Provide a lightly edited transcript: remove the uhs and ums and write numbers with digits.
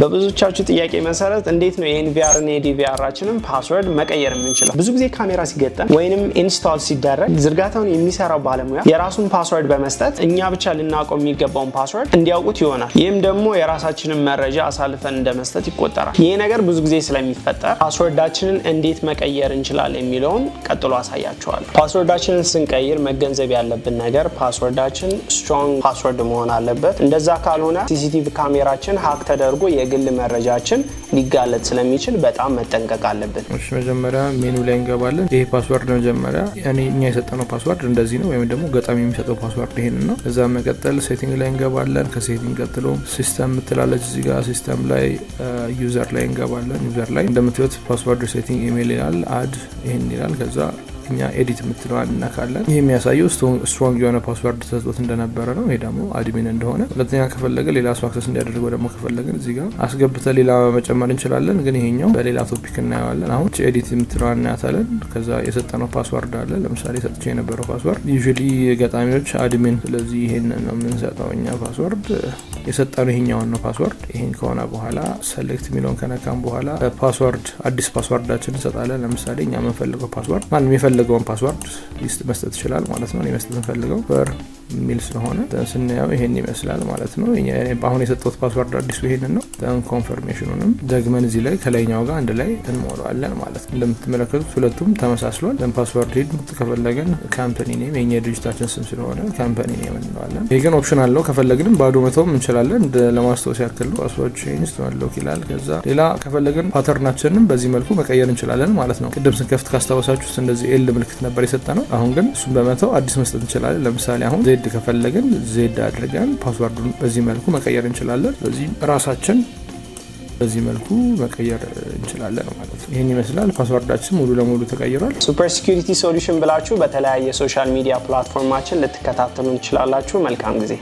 በብዙዎቻችሁ ጥያቄ መሰረት እንዴት ነው የ NVR እና የ DVR ኣችንን password መቀየር የምንችለው? ብዙ ጊዜ ካሜራ ሲገጠም ወይንም install ሲደረግ ዝርጋታውን የሚሰራው ባለሙያ የራሱን password በመስጠት እኛ ብቻ ልናውቀው የሚገባውን password እንዲያውቁት ይሆናል። ይህም ደግሞ የራሳችንን መረጃ አሳልፈን እንደመስጠት ይቆጠራል። ይህ ነገር ብዙ ጊዜ ስለሚፈጠር password ኣችንን እንዴት መቀየር እንችላለን የሚለውን ቀጥሎ አሳያችኋለሁ። Password ኣችንን ስንቀይር መገንዘብ ያለብን ነገር password ኣችን strong password መሆን አለበት። እንደዛ ካልሆነ CCTV ካሜራችን hack ተደርጎ የግል መረጃችን ሊጋለጥ ስለሚችል በጣም መጠንቀቅ አለብን። እሺ፣ መጀመሪያ ሜኑ ላይ እንገባለን። ይሄ password መጀመሪያ እኔ እኛ የሰጠነው password እንደዚህ ነው፣ ወይም ደግሞ ገጣሚ የሚሰጠው password ይሄን ነው። ከዛ መቀጠል setting ላይ እንገባለን። ከ setting ቀጥሎ system ትላለች እዚህ ጋር። System ላይ user ላይ እንገባለን። User ላይ እንደምታዩት password setting email ይላል፣ add ይሄን ይላል። ከዛ እኛ edit የምትለዋን እነካለን። ይህ የሚያሳየው strong የሆነ password ተሰጥቶት እንደነበረ ነው። ይሄ ደግሞ admin እንደሆነ። ሁለተኛ ከፈለገ ሌላ ሰው access እንዲያደርገው ደግሞ ከፈለግን እዚህ ጋር አስገብተን ሌላ መጨመር እንችላለን። ግን ይሄኛው በሌላ topic እናየዋለን። አሁን edit የምትለዋን እናያታለን። ከዛ የሰጠነው password አለ። ለምሳሌ ሰጥቼ የነበረው password usually ገጣሚዎች admin፣ ስለዚህ ይሄንን ነው የምንሰጠው እኛ password የሰጠነው ይሄኛውን ነው password። ይሄን ከሆነ በኋላ select የሚለውን ከነካም በኋላ password አዲስ password ኣችን እንሰጣለን። ለምሳሌ እኛ የምንፈልገው password፣ ማንም የፈለገውን password መስጠት ይችላል ማለት ነው። እኔ መስጠት የምፈልገው በር የሚል ስለሆነ ስናየው ይሄን ይመስላል ማለት ነው። አሁን የሰጠሁት password አዲሱ ይሄንን ነው። Then confirmation ኑንም ደግመን እዚህ ላይ ከላይኛው ጋር አንድ ላይ እንሞላዋለን ማለት ነው። እንደምትመለከቱት ሁለቱም ተመሳስሏል። Then password hint ከፈለግን company name፣ የኛ ድርጅታችን ስም ስለሆነ company name እንለዋለን። ይሄ ግን option አለው። ከፈለግንም ባዶ መተውም እንችላለን። ለማስታወስ ያክል ነው። Password change unlock ይላል። ከዛ ሌላ ከፈለግን pattern ኣችንንም በዚህ መልኩ መቀየር እንችላለን ማለት ነው። ቅድም ስንከፍት ካስታወሳችሁት እንደዚህ L ምልክት ነበር የሰጠነው። አሁን ግን እሱን በመተው አዲስ መስጠት እንችላለን። ለምሳሌ አሁን Z ከፈለግን Z አድርገን password ኡን በዚህ መልኩ መቀየር እንችላለን። ስለዚህ ራሳችን በዚህ መልኩ መቀየር እንችላለን ማለት ነው። ይህን ይመስላል። Password ኣችን ሙሉ ለሙሉ ተቀይሯል። Super Security Solution ብላችሁ በተለያየ social media platform ኣችን ልትከታተሉ ትችላላችሁ። መልካም ጊዜ።